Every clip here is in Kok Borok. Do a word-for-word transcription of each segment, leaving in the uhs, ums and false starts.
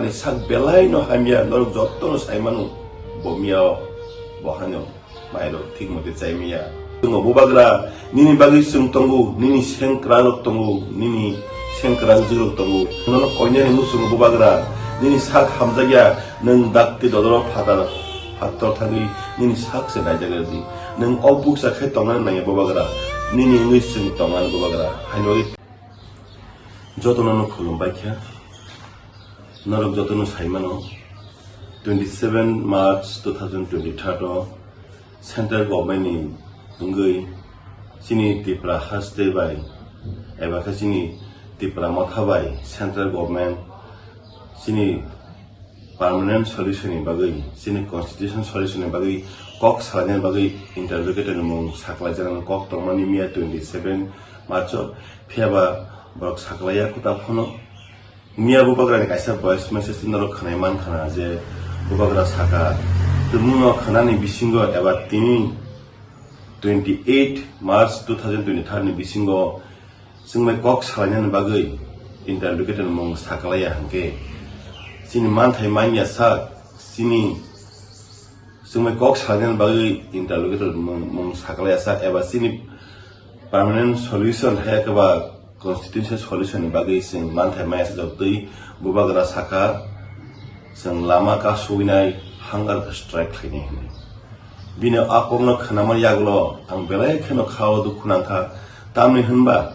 Sak belai no hamya, norok joto no sai mano, bo miya o, bo hano, mairok thik mote chai miya. Chwngo bubagra, nini bagwi chwng tongo, nini sengkrak rok tongo, nini sengkrak jwk rok tongo. Nono koinani muchungo bubagra, nini sak hamjakya, nwng dakti dodoro phatar, phatar thangwi, nini sak se naijak rwdi. Nwng o bukcha khai tongna nangya bubagra, nini wngwi chwng tongna bubagra. Haino jotono no khulumbai kha. Norok jotono sai mano, twenty seven March two thousand twenty-three o central government ni wngwi chini Tripura haste bai eba khe chini Tripura motha bai central government chini permanent solution ni bagwi, chini constitution solution ni bagwi kok salaina bagwi interlocutor ni mung saklaijaknani kok tongmani miya twenty seven March o, phiya ba borok saklaiya kwtal phano. Miya bubagrani kaisa voice message norok khwnai mankha na je bubagra saka, tumungno khwnani bisingo eba tini twenty eight March two thousand twenty-three ni bisingo chwngbai kok salainani bagwi interlocutor mung saklaiya hwnkhe chini manthai manya sak, chini chwngbai kok salainani bagwi interlocutor mung, mung saklaiya sak eba chini permanent solution hai khe ba constitutional solution ni bagwi chwng manthai maya sajak twi bubagra saka chwng lama kasubinai hunger strike khainai hwnwi. Bini a kokno khwnama yagulo ang belai kheno khao dukhu nangkha, tamni hwnba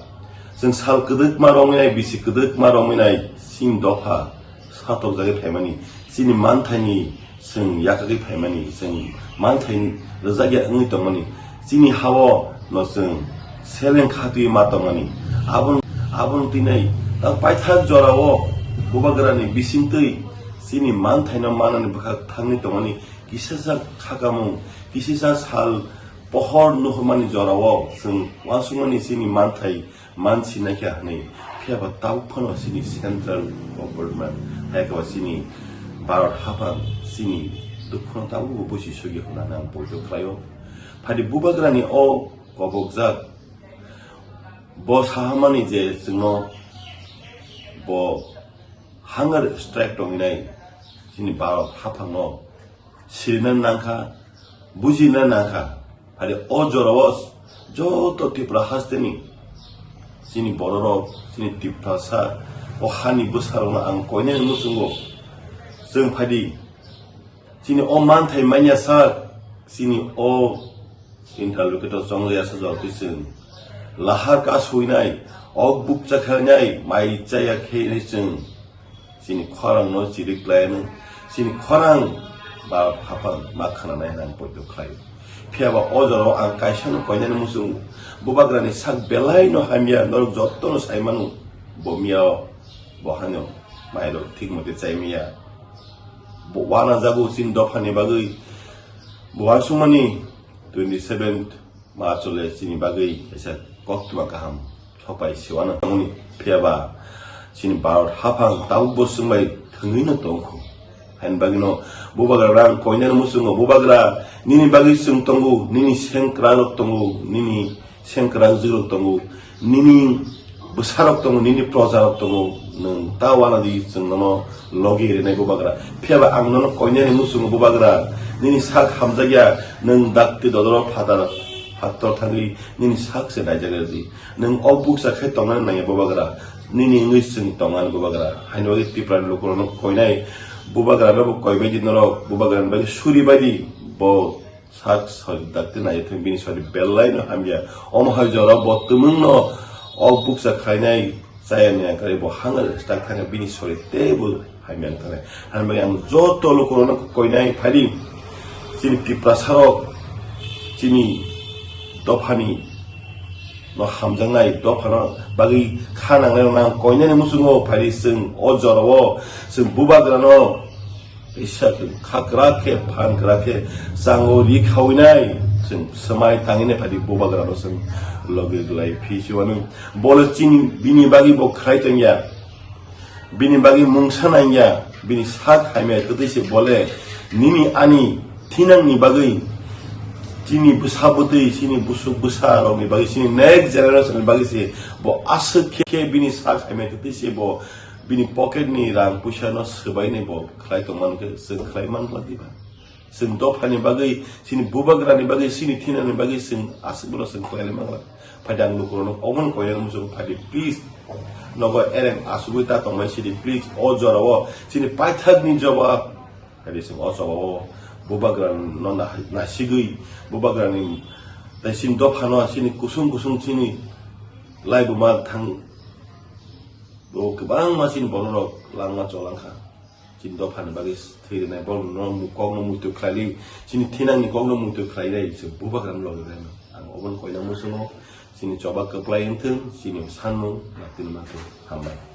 chwng sal kwdwkma romwinai, bisi kwdwkma romwinai chini dopha satokjagwi phaimani, chini manthaini chwng yakagwi phaimani, chwng manthai rwjakya wngwi tongmani, chini hao no chwng seleng khatwi ma tongmani. Abon-, aboni twinai tak paithak jorao bubagrani bisingtwi chini manthaino manani bwkhak thangwi tongmani, kisasa khakamung, kisasa sal pohor nuhurmani jorao chwng uansukmani chini manthai mansi naikha hwnwi, phiya ba tabuk phano chini central government, hai khe ba chini Bharat haphang chini dukhuno tabukbo busi sugya hwnwi ang poito khlaio. Phadi bubagrani o kobokjak bo sahamani je chwngno bo hunger strike tongwinai chini Bharat haphangno sirina nangkha, bujina nangkha. Phadi o jorao joto Tripura hasteni chini bororok, chini Tiprasa, o hani bwsarokno ang koinani muchungo. Chwng phadi chini o manthai manya sak, chini o interlocutor chonglaiya sajak twi chwng lahar ka suinai, ok bukcha khainai, mai chaya khe chwng chini khorang no chirik lai no, chini khorang ba haphang ma khana nai nang poito khlai. Phiya ba o jorao ang kaisa no koinani muchung, bubagrani sak belai no hamya, norok joto no sai manu, bo miya o, bo hano, mai rok thik mote chai miya. Bo wana jago chini dopha ni bagwi, bo wansukmani twenty seven March o le chini bagwi kaisa koktwma kaham sopai siwano tongmani, phiya ba chini Bharat haphang tabukbo chwngbai thwngwi no tongkho. Haini bagwi no bubagra rang koinani muchungo, bubagra nini bagwi chwng tongo, nini sengkrak rok tongo, nini sengkrak jwk rok tongo, nini bwsarok tongo, nini projarok tongo, nwng ta uanadi chwng nono logi rinai bubagra. Phiya ba ang nono koinani muchungo bubagra, nini sak hamjakya, nwng dakti dodoro phatar, phatar thangwi nini sak se naijak rwdi. Nwng o bukcha khai tongnani nangya bubagra, nini wngwi chwng tongnani bubagra. Haino bagwi Tripura ni lukurokno koinai bubagra no bo koi baidi norok, bubagra ni bagwi suri baidi bo sak sori dakti nai thung bini sori belai no hamya. Omo hai jora bo tumung no o bukcha khlainai chaya ni angkari bo hangar stak thangya bini sori teibo hamya wngkha. Hamya ang joto lukurokno koinai phadi chini Tiprasa rok chini dophani no hamjaknai dophano bagwi kha nangnai rok nang koinani muchungo phadi chwng o jorao chwng bubagrano Kaisa kha kwrak khe, phan kwrak khe, chango ri khawinai, chwng swmai tangwinai phadi bubagrano chwng logi glai phi se uanw. Bole chini bini bagwi bo khlai tongya, bini bagwi mungsa nangya, bini sak hamya kwtwi se bole nini ani thinangni bagwi, chini bwsa bwtwi, chini busuk bwsa rokni bagwi, chini next generation ni bagwi se bo aswk khe bini sak hamya kwtwi se bo Bini pocket ni rang puisa no swbai ni bo khlai tong man khe, chwng khlai man khlai diba? Chwng dophani bagwi, chini bubagrani bagwi, chini thinani bagwi chwng aswk bono chwng khlai man khlai. Phai dang lukurok no omono koyang muchung phai di, please. Nogo ereng asugwi ta tongmai sidi, please. O jorao chini paithak ni jawab. Phai di chwng o jawabo bubagra no na-, nasigwi, bubagrani tai chini dophano chini kusung kusung chini laibuma thang. O kwbangma chini bororok langma cholangkha. Chini dophani bagwi thwi rwnai borokno mu-, kokno muitu khlaili, chini thinangni kokno muitu khlailai se bubagrani logi rwnai. Ang obono koina muchungo, chini choba kwplai wngthung, chini sanmung naktwini manthung. Hambai.